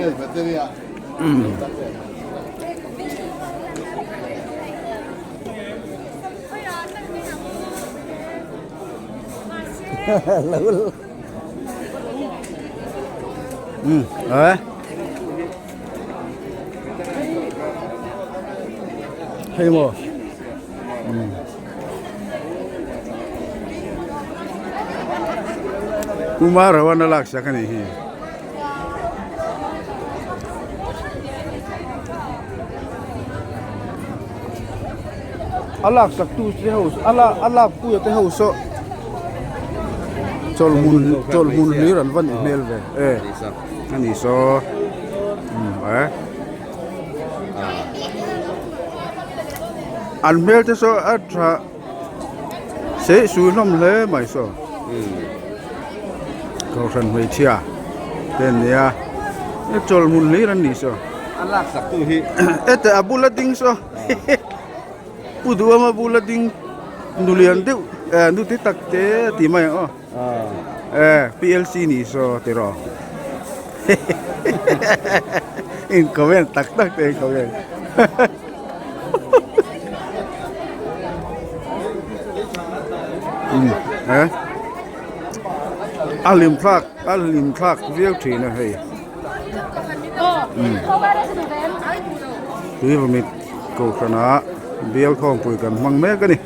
Hei maw Kumar ho an a laksak a nih hi. A laksak tu te ho a lak a lak puia te ho saw chawlhmun chawlhmun hlir an va nih hmel ve e a ni saw umm e an hmel te saw a tha seih sui hlawm hle mai saw kohhran hmeichhia te an nia chawlhmun hlir an nih saw a laksak tu hi hete a bula ding saw pu duhawma bula ding nulian deuh eh nu te tak te a ti mai ang aw eh P L C nih saw tiraw in comment tak tak te in comment eh a hlim thlak a hlim thlak viau thin a hei tui vawmit kohhran ah bial khawmpui kan hmang mek a ni.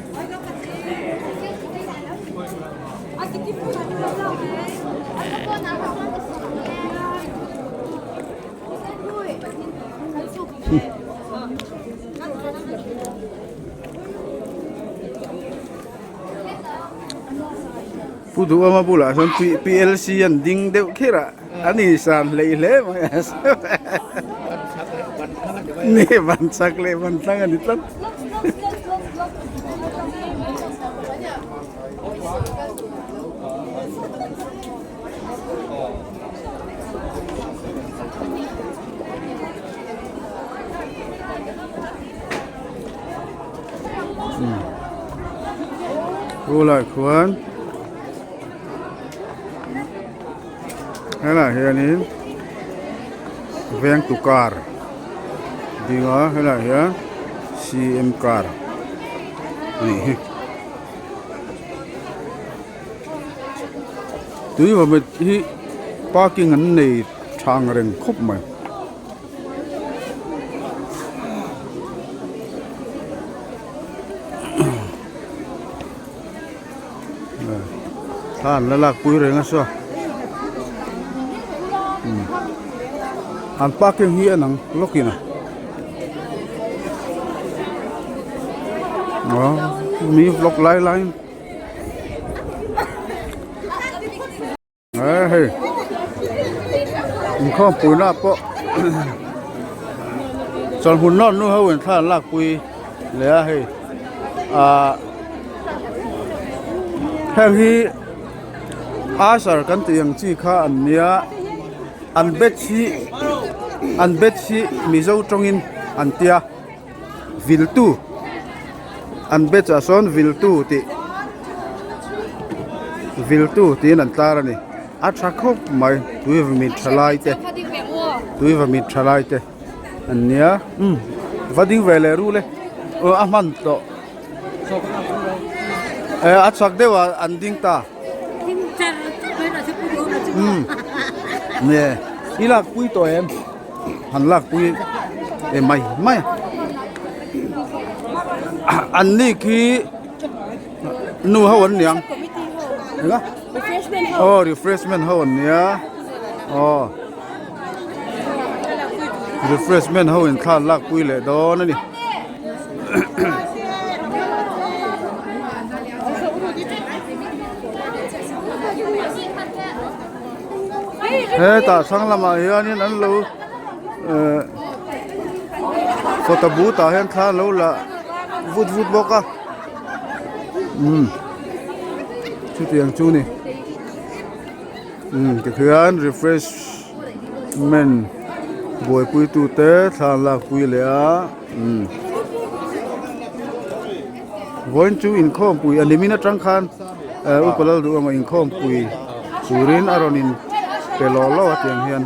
Pu Duhawma bulah sawn PLC an ding deuh kher a an insan hleih hle mai a ni van chak leh van thlang a ni tlat. Khulai khuan helaiah hianin vengtu car ding a helaiah hian c m car a nih hi. Tui vawmit hi parking an nei tha ang reng khawp mai. Thla an la lak pui reng a saw an parking hi a nang lawk in a mi vlog lai lai in. He hei inkhawm puina pawh chawlhmun nawr nu ho in thla an lak pui leh a hei ahh heng hi asar kan tih ang chi kha an nia an batch hi an batch hi mizo tawngin an tia viltu an batch ah sawn viltu tih viltu tiin an tlar a ni a tha khawp mai tui vawmit tha lai te tui vawmit tha lai te an nia umm va ding ve leh ru le aw a hman tawh eh a chak deuh ah an ding ta umm nge i lak pui tawh em. Han lak pui e mai mai a an ni khi nu ho an niang eng a aw refreshment ho an nia aw refreshment ho in thla an lak pui leh dawn a ni. Hetah hrang lamah hianin an lo ehh photo booth ah hian thla an lo la vut vut bawk a umm chutiang chu ni umm tikhian refreshment buaipui tute thla an lakpui leh a umm vawiin chu inkhawmpui a nimin atang khan. Upa Lalduhawma inkhawmpui turin a rawn in pe lawh lawh a tiang hian.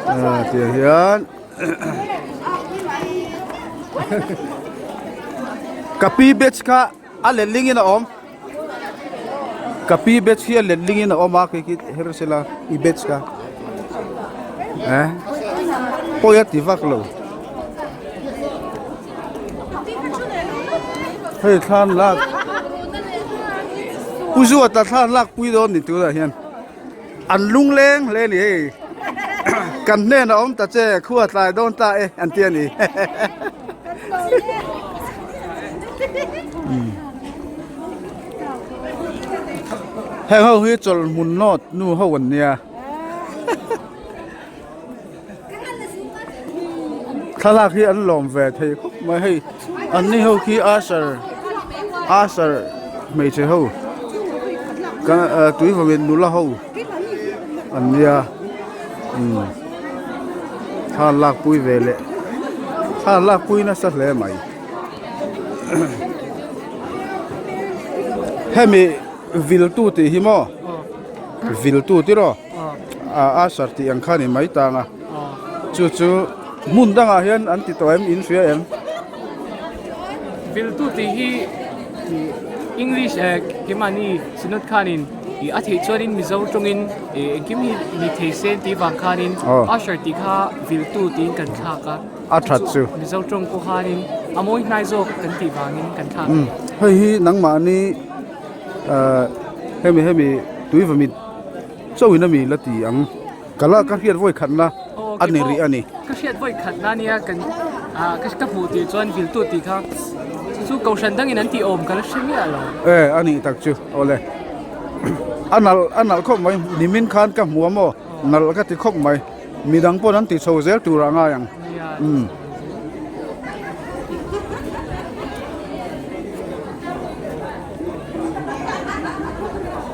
Ah tiang hian ka pi batch kha a letling in a awm ka pi batch hi a letling in a awm a khi khi her sela i batch kha eh pawi a ti vak lo hei thlan lak pu zuata thlan lak pui dawn ni tunah hian. An lungleng hle ni hei. Kan hnen a awm ta che khua tlai dawn ta e an ti a ni. Heng ho hi chawlh hmun nawt nu ho an nia. Thlalak hi an lawm ve thei khawp mai hei an ni ho khi usher usher hmeichhe ho ka tui vawin nula ho an nia umm thla an lak pui ve leh thla an lak pui nasa hle mai hemi viltu tih hi maw viltu tiraw. A usher tih ang kha a ni mai tang a chu chu hmun dangah hian an ti tawh em in hria em? Viltu tih hi English eh keimahni Synod khanin ih a theih chuanin Mizo tawngin ih engkim hi ni thei se tih vang khanin usher tih kha viltu tiin kan thlak a. A that chu. Mizo tawng pawh khanin a mawi hnai zawk kan tih vangin kan thlak. Hei hi nangmahni ah hemi hemi tuivamit. Chauhin a mi la ti ang. Ka la ka hriat vawi khatna a ni rih a ni. Ka hriat vawi khatna nia kan ah ka hmuh tih chuan viltu tih kha chu chu kohhran dangin an tih awm ka la hre miah lo. E a nih tak chu awle a nalh a nalh khawp mai nimin khan ka hmu a maw nalh ka ti khawp mai midang pawn an ti chho zel tur ah ngai ang umm.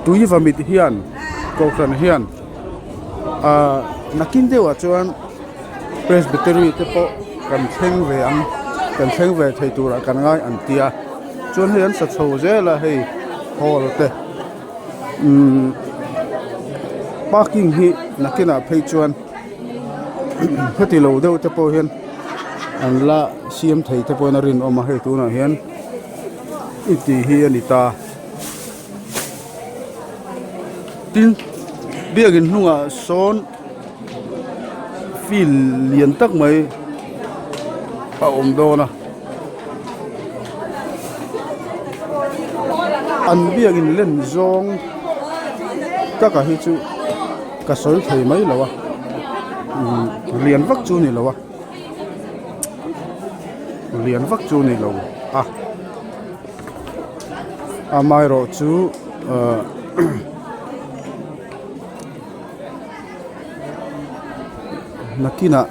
Tui vamit hian kohhran hian ahh nakin deuhah chuan presbytery te pawh kan thleng ve ang kan thleng ve thei turah kan ngai an tia chuan hei an sa chho zel a hei hall te umm parking hi nakinah phei chuan heti lo deuh te pawh hian an la siam thei te pawhin a rinawm a hei tunah hian. I tih hi a ni ta. Tin, biakin hnungah sawn field lian tak mai a awm dawn a. An biakin len zawng taka hi chu ka sawi thei mai lo a, lian vak chu a ni lo a. Lian vak chu ni lo a amaherawh chu ahh nakinah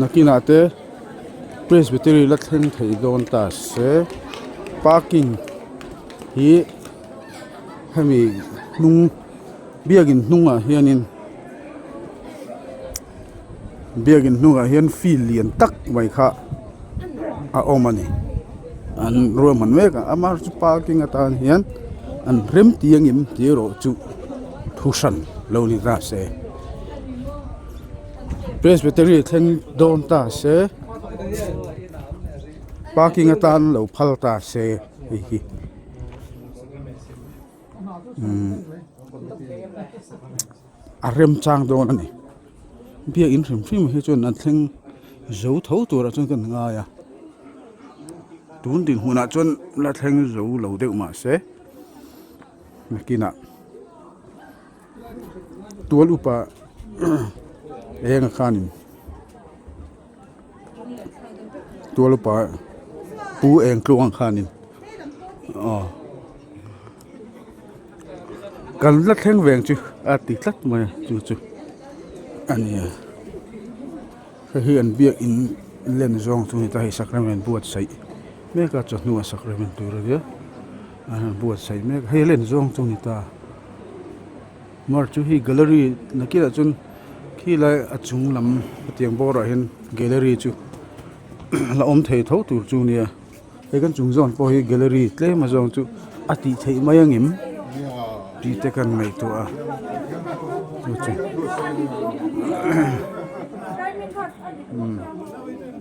nakinah te presbytery la thleng thei dawn ta se parking hi hemi hnung biakin hnungah hianin. Biakin hnungah hian field lian tak mai kha a awm a ni an ruahman mek a amah chu parking atan hian an rem tih ang em tih erawh chu thu hran lo ni ta se presbytery thleng dawn ta se parking atan lo phal ta se hei hi. A remchang dawn a ni biakin hrim hrim hi chuan an thleng zo tho turah chuan kan ngai a tun dinhmunah chuan la thleng zo lo deuh mahse nakinah tual upa eng a khanin tual upa pu eng tluang khanin aw. Kan la thleng veng chu a ti tlat mai a chu chu a ni a hei hi an biak in len zawng chu a ni ta hei sacrament buatsaih mek a chawhnu a sacrament tur a nia an han buatsaih mek a hei len zawng chu a ni ta mar chu hei gallery nakinah chuan khilai a chung lam hetiang bawrah hian gallery chu la awm thei tho tur chu a nia. Hei kan chung zawn pawh hi gallery tlem a zawng chu a tih theih mai ang em tih te kan ngaihtuah a. Chu chu. Umm.